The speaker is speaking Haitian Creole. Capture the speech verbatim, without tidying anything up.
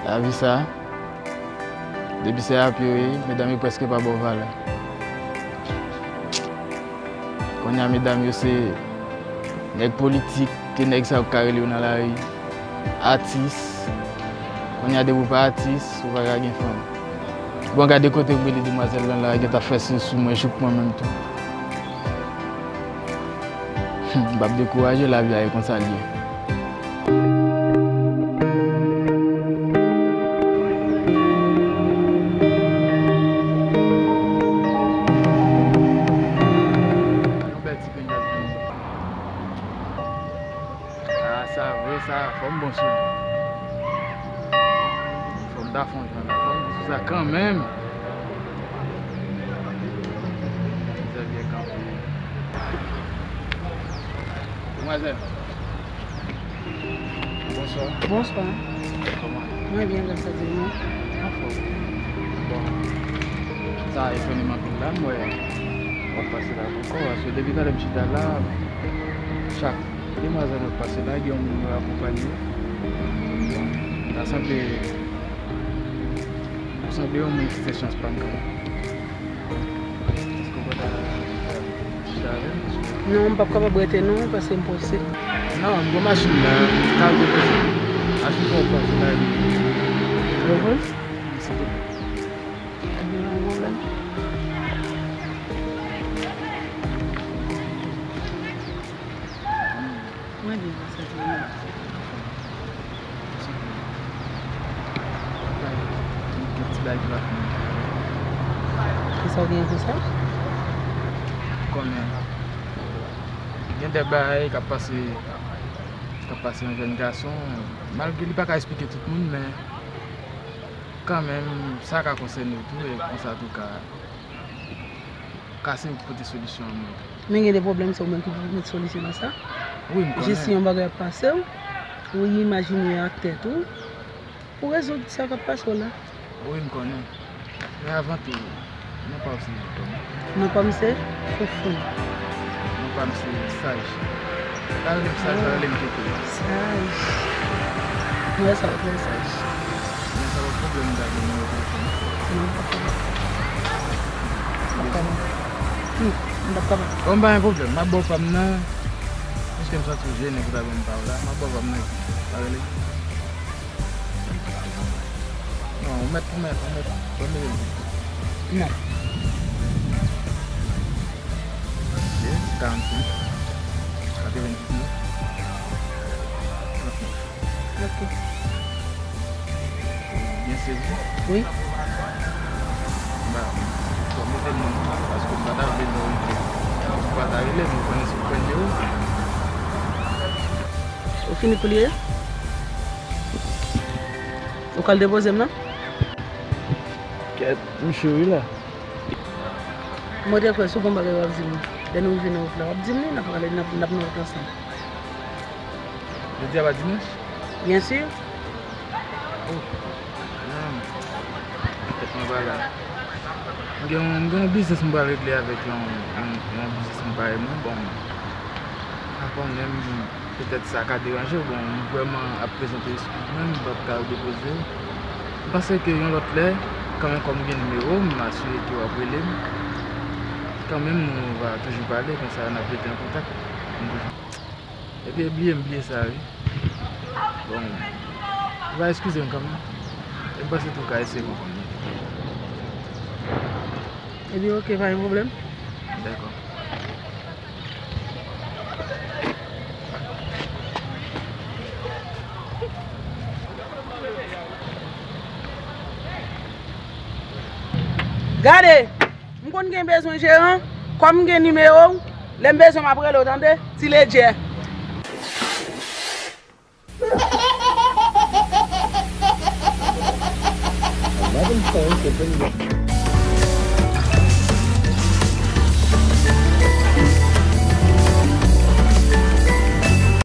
Lavi sa, depi se ap yo ye, medam yo prèske pa ba w valè. Kounye a medam yo se nèg politik, ke nèg sa yo ka rele yo nan lari, atis. Kounye a depi w pa atis, ou pa ka gen fanm. Bon, gade kote m rele demwazèl lan la, gen ta fè se sou mwen, jouk mwen menm tou. M p ap dekouraje, lavi a e konsa l ye. Yon bèl ti grenn gaz konsa. Ah, sa vre, sa fò m bon sou li. Fò m ta fè yon jan la, fò m bon sou sa kanmenm. Mizè byen kanpe. Demwazèl. Bonswa. Bonswa. Kòman? Mwen byen, gras a Dye, mwen. Anfòm. Bon. Sa etone m anpil la, m wè w ap pase la ankò, paske depi talè m chita la, chak demwazèl ap pase la, gen yon moun yo akonpanye. Bon, sa sanble, ou sanble yon moun ki fè chans pa m kanmenm. Èske w pa ta chita avè m? Non, m p ap kapab rete non, paske m prese. Non, m gen machin la, m ka al depoze. Machin fò w pase la. Depoze? Silvouplè. Pa gen pwoblèm. Mwen byen, gras a Dye, mwen. Yon ti bagay ki pa fini. Kisa w genyen pou sa? Konnen. Gen de bagay k ap pase, k ap pase yon jèn gason, malgre li pa ka esplike tout moun, men kanmenm, sa ka konsène w tou, e konsa tou ka kase ou pote solisyon an mwen. Men gen de pwoblèm, se ou menm ki pou met solisyon nan sa. Wi, m konnen. Jis si yon bagay ap pase w, ou imajine ak tèt ou, pou rezoud sa k ap pase w la. Wi, m konnen. Men avan tou, non pa w se kòman? Non pa m se Foufou. Non pa m se Saj. Pa rele m Saj, pa rele m Keke. Saj. Mwen sa w trè saj. Men sa pa pwoblèm, m ta gen nimewo telefòn ou. Non, m p ap kapab. M p ap kapab. Hmm, m p ap kapab. Bon, pa gen pwoblèm, m ap ba w pa m nan. Piske m santi w jennen pou ta ban m pa w la, m ap ba w pa m nan epi pa rele. Non, ou mèt, ou mèt, ou mèt. Ban m rele. Non. Ok, karannsenk, katrevenndisnèf, trannèf. Ok. Ou byen sezi? Wi. Ba, fò m rele moun nan, paske m pa ta vle non, ou pa ta rele m, ou konnen si w pran nimewo. Ou fini kou li ye? Ou ka al depoze m nan? Kèt, m cho wi la. Mwen te kwè si w gen bagay w ap di m. Lè nou rive nan wout la, w ap di m li, n ap pale, n ap, n ap nan wout ansanm. Jodi a pa dimanch? Byen si. Oh. Non. Tèt mwen pa la. M gen yon, m gen yon biznis m pral regle avèk yon, yon, yon biznismann parèy mwen. Bon, m pa konnen, m, petèt sa ka deranje w. Bon, m vrèman ap prezante eskiz mwen, m p ap ka al depoze w. M panse ke yon lòt lè, kanmenm kòm m gen nimewo w, m asire ke w ap rele m. Kanmenm, nou va toujou pale, konsa n ap rete an kontak. M toujou Epi bliye m bliye sa wi. Bon, ou va eskize m kanmenm. E m panse tou w ka eseye konprann mwen. Epi ok, pa gen pwoblèm. Dakò. Gade! M konn gen bezwen jeran, kòm m gen nimewo w, lè m bezwen w m ap rele w tande, ti ledjè. Imagine playing for Bingo.